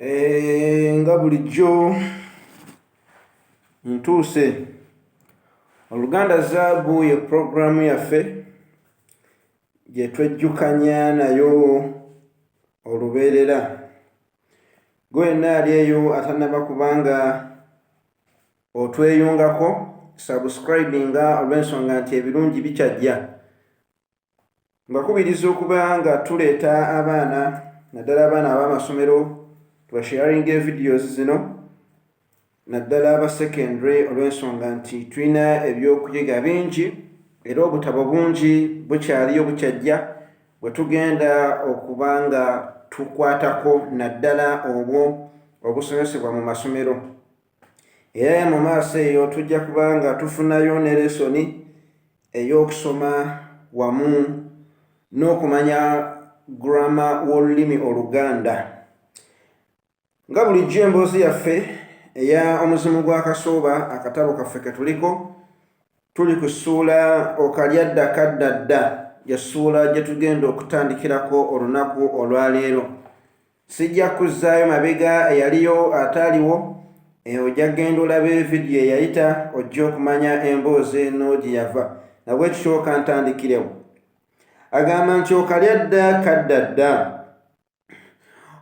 Eh, nga bulijjo ntuuse oluganda zaabu ye pulogulaamu yaffe gye twejjukanya nayo olubeerera gwe wenna ali eyo atannaba kubanga otweyungako subscribinga olw'ensonga nti ebirungi bikyajja Mbakubiriza okuba nga tuleeta abaana naddala abaana ab'amasomero tubasharinga evideos zino naddala aba secondary olw'ensonga nti tulina ebyokuyiga bingi era obutabo bungi bukyaliyo bukyajja bwe tugenda okuba nga tukwatako naddala obwo obusomesebwa mu masomero. Era mu maaso eyo tujja kuba nga tufunayo ne lesoni ey'okusoma wamu n'okumanya gurama w'olulimi Oluganda. Nga bulijjo emboozi yaffe eya Omuzimu gwa Kasooba akatabo kaffe ke tuliko, tuli ku ssuula Okalya dda kadda dda, ye ssuula gye tugenda okutandikirako olunaku olwaleero. Sijja kuzzaayo mabega eyaliyo ataaliwo, eh, ojja kugenda olabe vidiyo eyayita ojja okumanya emboozi eno gye yava. Nabwekityo kantandikirewo. Agamba nti okalya dda kadda dda.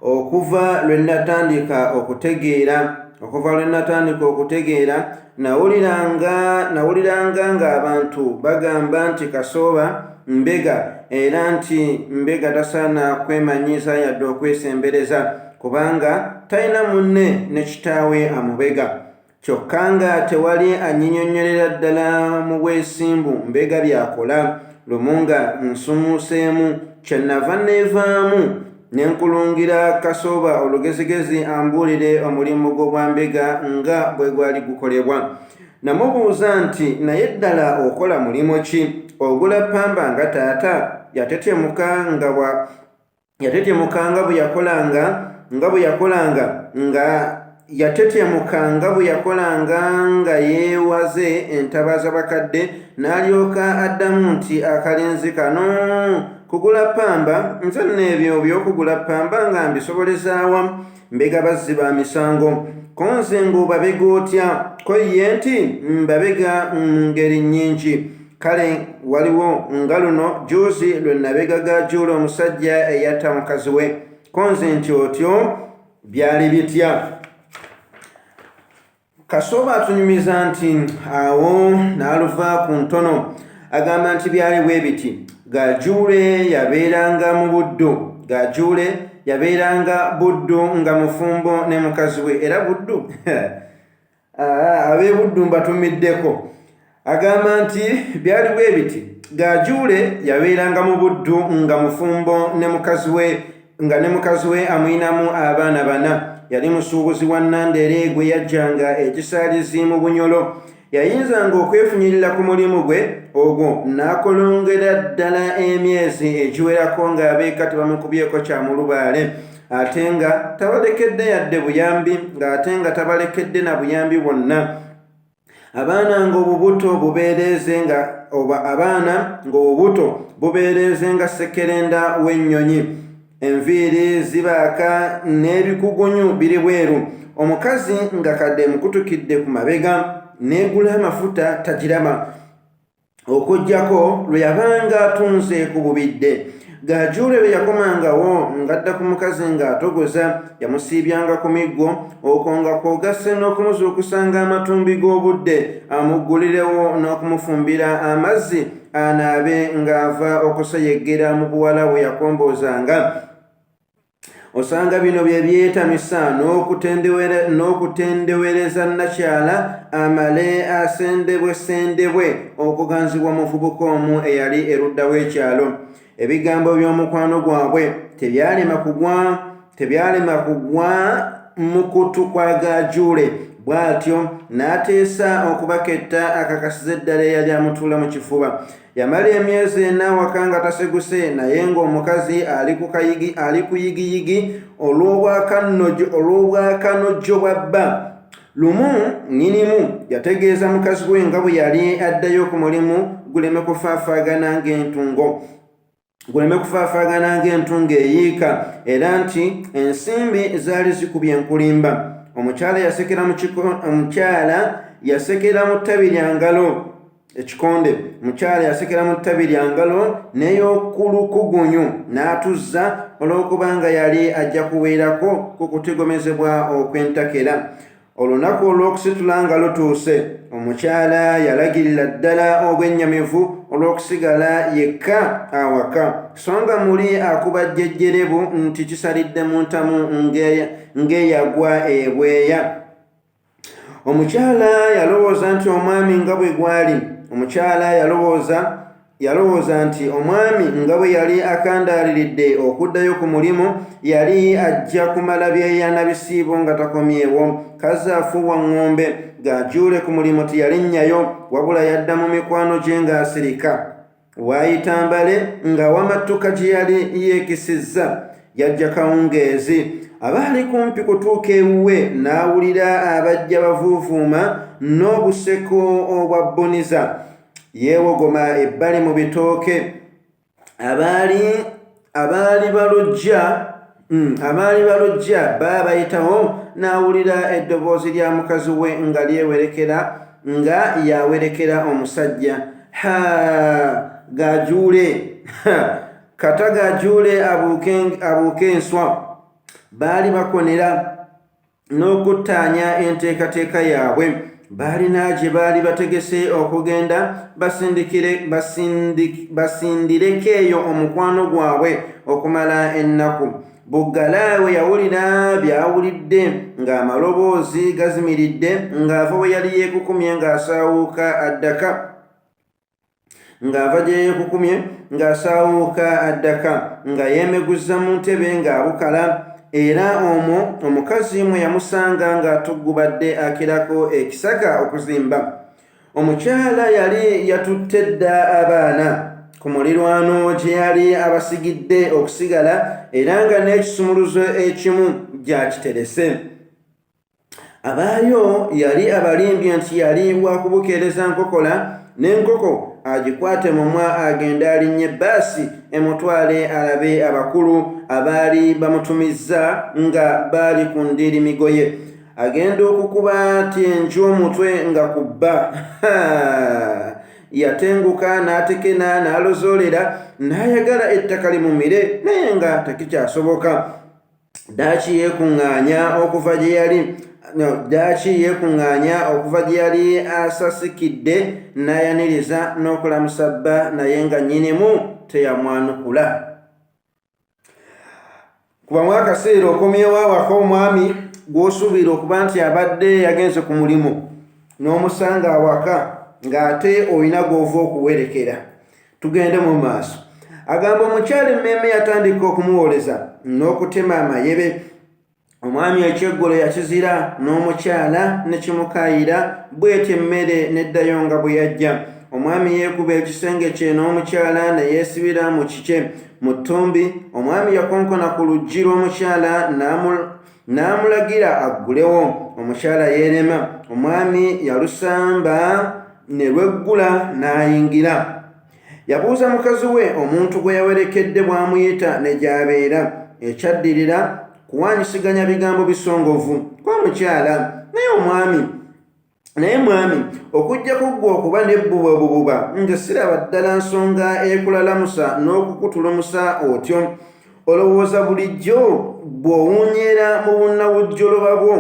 Okuva lwe natandika okutegeera, okuva lwe natandika okutegeera, nawuliranga nawuliranga ng'abantu bagamba nti Kasooba mbega era nti mbega tasaana kwemanyiiza yadde okwesembereza kubanga talina munne ne kitaawe amubega. Kyokka nga tewali annyinyonnyolera ddala mu bwesimbu mbega by'akola. Lumu nga nsummuuseemu kye nnava nneevaamu ne nkulungira Kasooba olugezigezi ambuulire omulimu gw'obwambega nga bwe gwali gukolebwa. Namubuuza nti, Naye ddala okola mulimu ki? Ogula ppamba nga taata? Yatetemuka nga bwa yatetemuka nga bwe yakolanga nga bwe yakolanga nga yatetemuka nga bwe yakolanga nga yeewaze entabaaza bakadde n'alyoka addamu nti akalenzi kano kugula ppamba nze nno ebyo by'okugula ppamba nga mbisobolezaawa Mbega bazzi ba misango. Ko nze ng'obabega otya? Ko ye nti mbabega mu ngeri nnyingi. Kale waliwo nga luno jjuuzi lwe nabega Gaajuule omusajja eyatta mukazi we. Ko nze nti otyo? Byali bitya? Kasooba atunyumiza nti awo n'aluva ku ntono. Agamba nti byali bwe biti, Gajuule yabeeranga mu Buddu. Gajuule yabeeranga Buddu nga mufumbo ne mukazi we era Buddu ab'e Buddu mbatumiddeko. Agamba nti byali bwe biti, Gajuule yabeeranga mu Buddu nga mufumbo ne mukazi we nga ne mukazi we amuyinamu abaana bana. Yali musuubuzi wa Nandere gwe yajjanga ekisaalizi mu Bunyolo. Yayinzanga okwefunyirira ku mulimu gwe ogwo n'akolongera ddala emyezi egiwerako ng'abeeka tebamukubyeko kya mulubaale ate nga tabalekedde yadde buyambi ng'ate nga tabalekedde na buyambi bwonna. Abaana ng'obubuto bubeereeze nga oba abaana ng'obubuto bubeereeze nga ssekerenda w'ennyonyi. Enviiri zibaaka n'ebikugunyu biri bweru. Omukazi nga kadde emukutukidde ku mabega n'egula amafuta tagiraba. Okuggyako lwe yabanga atunze ku bubidde. Gajuule lwe yakomangawo ng'adda ku mukazi ng'atogoza, yamusiibyanga ku miggo, okwo nga kw'ogasse n'okumuzuukusanga amatumbi g'obudde amuggulirewo n'okumufumbira amazzi anaabe ng'ava okuseyeggera mu buwala bwe yakomboozanga. Osanga bino bye byetamisa n'okutendewereza nnakyala amale asendebwesendebwe okuganzibwa omuvubuka omu eyali erudda w'ekyalo. Ebigambo by'omukwano gwabwe tebyalema kugwa tebyalema kugwa mu kutu kwa Gaajuule bw'atyo n'ateesa okubaketta akakasize ddala eyali amutuula mu kifuba. Yamala emyezi ena awaka nga taseguse naye ng'omukazi ali ku kayigi ali ku yigiyigi olw'obwakanojjo bwa bba. Lumu nnyinimu yategeeza mukazi we nga bwe yali addayo ku mulimu guleme kufaafaagana ng'entungo. Guleme kufaafaagana ng'entungo eyiika era nti ensimbi zaali zikubye enkulimba. Omukyala yasekera mu kiko omukyala yasekera mu ttabi lya ngalo ekikonde. Omukyala yasekera mu ttabi lya ngalo n'ey'okulukugunyu n'atuzza olw'okuba nga yali ajja kuweerako ku kutigomezebwa okw'entakera. Olunaku olw'okusitula nga lutuuse, omukyala yalagirira ddala obwennyamivu olw'okusigala yekka awaka, so nga muli akuba jjejjerebu nti kisalidde mu ntamu ng'eyagwa ebweya. Omukyala yalowooza nti omwami nga bwe gwali omukyala yalowooza Yalowooza nti omwami nga bwe yali akandaaliridde okuddayo ku mulimu, yali ajja kumala byeya na bisiibo nga takomyewo. Kazze afuuwa ŋŋombe, gaajuule ku mulimu teyalinnyayo, wabula yadda mu mikwano gye ng'asirika. Waayita mbale ng'awamattuka gye yali yeekisizza. Yajja kawungeezi. Aba ali kumpi kutuuka ewuwe n'awulira abajja bavuuvuuma n'obuseko obwa bbuniza. Yeewogoma ebbali mu bitooke. Abaali abaali balojja abaali balojja baba bayitawo n'awulira eddoboozi lya mukazi we nga lyewerekera nga y'awerekera omusajja. Ha! Gaajuule! Kata gaajuule abuuke abuuke enswa. Baali bakonera. N'okuttaanya enteekateeka yaabwe. Baalina gye baali bategese okugenda basindikire basindireko eyo omukwano gwabwe okumala ennaku. Buggala we yawulira by'awulidde ng'amaloboozi gazimiridde ng'ava we yali yeekukumye ng'asaawuuka addaka. Ng'ava gye yeekukumye ng'asaawuuka addaka nga yeemeguzza mu ntebe ng'abukala era omwo omukazi mwe yamusanga ng'atuggubadde akirako ekisaka okuzimba. Omukyala yali yatutte dda abaana ku mulirwano gye yali abasigidde okusigala era nga n'ekisumuluzo ekimu gy'akiterese. Abaayo yali abalimbye nti yali wa kubukeereza nkokola n'enkoko agikwate mumwa agende alinnye bbaasi emutwale alabe abakulu abaali bamutumizza nga baali ku ndiiri migoye. Agenda okukuba ati enju omutwe nga ku bba. Yatenguka n'atekena n'alozoolera n'ayagala ettaka limumire naye nga tekikyasoboka. Ddaaki yeekuŋŋaanya okuva gye yali Ddaaki yeekuŋŋaanya okuva gye yali asasikidde n'ayaniriza n'okulamusa bba naye nga nnyinimu teyamwanukula. Kubamu akaseera okomyewo awaka omwami gw'osuubira okuba nti abadde yagenze ku mulimu n'omusanga awaka ng'ate olina gw'ova okuwerekera. Tugende mu maaso. Agamba omukyala emmeeme yatandika okumuwoleza n'okutema amayebe. Omwami ekyeggulo yakizira n'omukyala ne kimukaayira bw'etyo emmere n'eddayo nga bwe yajja. Omwami yeekuba ekisenge kye n'omukyala ne yeesibira mu kikye. Mu ttumbi, omwami yakonkona ku luggi lw'omukyala n'amulagira aggulewo. Omukyala yeerema. Omwami yalusamba ne lweggula n'ayingira. Yabuuza mukazi we omuntu gwe yawerekedde bw'amuyita ne gy'abeera. Ekyaddirira kuwaanyisiganya bigambo bisongovu kwa mukyala naye omwami naye mwami okuggyako ggwe okuba n'ebbuba obububa nze siraba ddala nsonga ekulalamusa n'okukutulumusa otyo. Olowooza bulijjo bw'owunyeera mu bunnawujjoloba bwo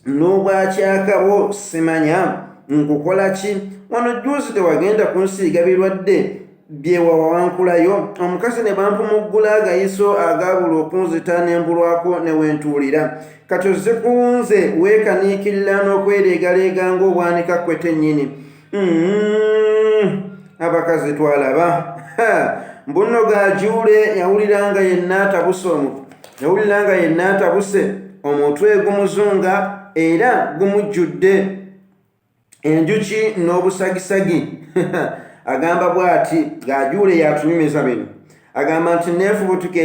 n'obwakyaka bwo simanya nkukola ki wano jjuuzi tewagenda kunsiiga birwadde byewawawankulayo omukazi ne bampumuggula agayiso agaabula okunzita ne mbulwako ne wentuulira kati ozze kunze weekaniikirira n'okwereegaleega ng'obwanika kwete nnyini abakazi twalaba mbunno gajuule yawulira nga yenna atabuse yawulira nga yenna atabuse omutwe gumuzunga era gumujjudde enjuki n'obusagisagi agamba bw'ati gajuule yatunyumiza bino agamba nti neefubutuka.